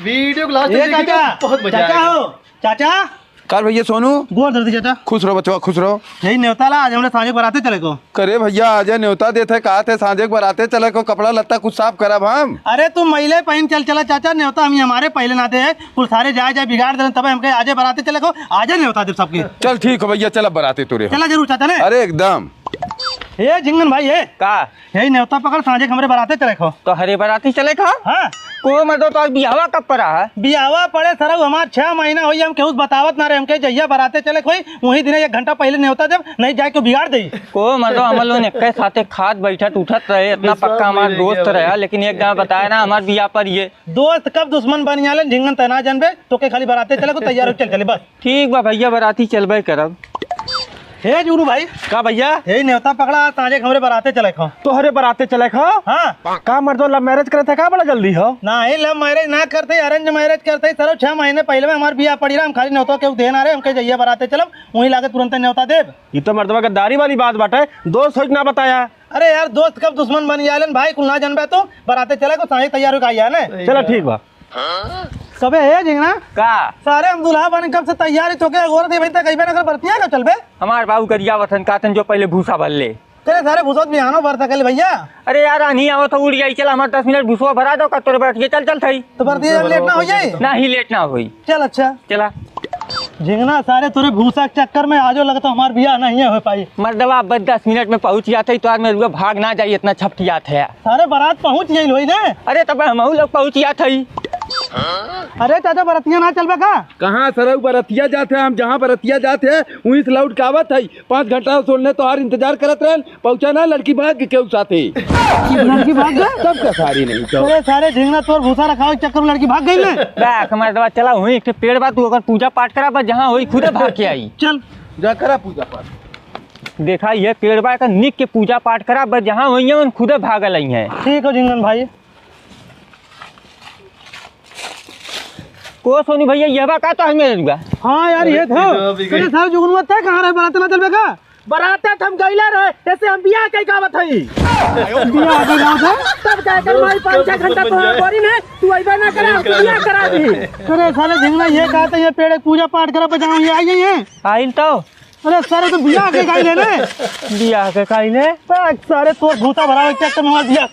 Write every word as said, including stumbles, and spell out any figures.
वीडियो को लास्ट तक देखिएगा, चाचा, बहुत मजा आएगा। चाचा हो, चाचा। का रे भैया सोनू? गोड़ धरती चाचा। खुश रहो बचवा, खुश रहो। यही नेवता ला, आज हमरे साँझे बराते चले को। करे भैया, आजे नेवता देत है, कहा थे साँझे के बराते चले को, कपड़ा लत्ता कुछ साफ करब हम। अरे तू महिले पहिन चल चला चाचा, नेवता हम ही हमारे पहिले ना दे, कुल सारे जाए जाए बिगाड़ देन, तबे हमके आजे बराते चले को, आजे नेवता देब सबके। चल ठीक हो भैया, चल अब बराते तोरे हो। चला जरूर चाचा ने। अरे एकदम। ए झिंगन भाई, ए। का? यही नेवता पकड़, साँझे के हमरे बराते चले को। तोहरे बराती चले को? हाँ। को मर्दो, तोर बियाहवा कब पड़ा है? बियाहवा पड़े सरऊ हमार छह महीना होई, हम केहू से बतावत ना रहे, हमके जहिया बराते चले कोई, वही दिने एक घंटा पहिले नेवता देब, नहीं जाए के बिगाड़ देई। को मर्दो, हम लोग एक साथे खात बैठत उठत रहे, इतना पक्का हमार दोस्त रहा, लेकिन एक गाँव बताया ना हमार बियाह पर ये। दोस्त कब दुश्मन बन जाले, झिंगन तना जानबे, तोके खाली बराते चले को तैयार हो, चल चले बस। ठीक बा भैया, बराती चलबे करब। हे जुगनू भाई। का भैया? हे नेवता पकड़ा, आज साँझे के हमरे बराते चले को। तोहरे बराते चले को? हाँ। का मर्दो love marriage करत है का बड़ा जल्दी हो? नाही, love marriage ना करते, arrange marriage करते। सरऊ छह महीने पहिले में हमार बियाह पड़ी रहा, हम खाली नेवता के देन आ रहे, हमके जहिया बराते चलब, वहीं लागे तुरंत नेवता देब। ये तो मर्दवा गद्दारी वाली बात बाटे, दोस्त हो ना बताया। अरे यार, दोस्त कब दुश्मन बन जालन भाई, कुल ना जानबे तू, बराते चले को, साँझे तैयार हो के आइया ने। चला ठीक बा। सबे हे झिंगना। का? सारे हम दूल्हा बने कब से तैयार ही, तोके अगोरत ही भाई तक अइबे ना कर बरतिया का चलबे? हमार बाबू गरियावत हन, कहतन जो पहिले भूसा भर ले। तेरे सारे भूसा बिहानो भर सकल भैया। अरे यार, आन्ही आवत हो, उड़ जाई, चल हमार दस मिनट भूसा भरा दो, का तोरे बरतिया चल चल थई। तो बरतिया लेट ना हो जाए? नाही, लेट ना होई। चल अच्छा। चला। झिंगना सारे तोरे भूसा के चक्कर में आजो लगता हमार बियाह नहीं हो पाई। मर्दवा, अब दस मिनट में पहुँच जात है, तो आज मेरुआ भाग ना जाई, इतना छपटियात है। सारे बारात पहुँच गइल होई ने। अरे, तब हमहू लोग पहुँच जात हई। अरे चाचा, बरतिया ना चलबे का? कहाँ सरऊ बरतिया जात है? हम जहाँ बरतिया जात है, वहीं से लौट के आवत है। पाँच घंटा से ओने तोहार इंतजार करत रहन, पहुँचा ना, लड़की भाग के केहू साथे। लड़की भाग गए? तब का सारी नहीं तो। अरे सारे झिंगना, तोर भूसा रखावे के चक्कर में लड़की भाग गई ने। बा, हमारे दवा चला, वहीं एक ठे पेड़ बा, तू ओकर पूजा पाठ करा, बस जहाँ होई खुदे भाग के आई। चल। जा करा पूजा पाठ। देखा, ये पेड़ बा, एकर निक के पूजा पाठ करा, बस जहाँ होइहैं, उन खुदे भागल अइहैं। ठीक हो झिंगन भाई। को सोनी भैया, ये बा का तो हमें रुआ? हाँ यार, ये था। तेरे साथ जुगनुआ तय कहाँ रहे, बरात ना चलबे का? बरात त हम गइला रहे, ऐसे हम बियाह के गावत हई। बियाह के गावत है? तब क्या कर भाई, पाँच छह घंटा तो गोरी ने, तू अइबे ना करा, तू बियाह करा दी। अरे सारे झिंगना, ये कहते हैं, ये पेड़ पूजा पाठ करा, बजाओ, ये आई है। आइल तो। अरे सारे, तू बियाह के काहे लेने? बियाह के काहे ले? बे, सारे तोर भूसा भरावे के चक्कर में हमार बियाह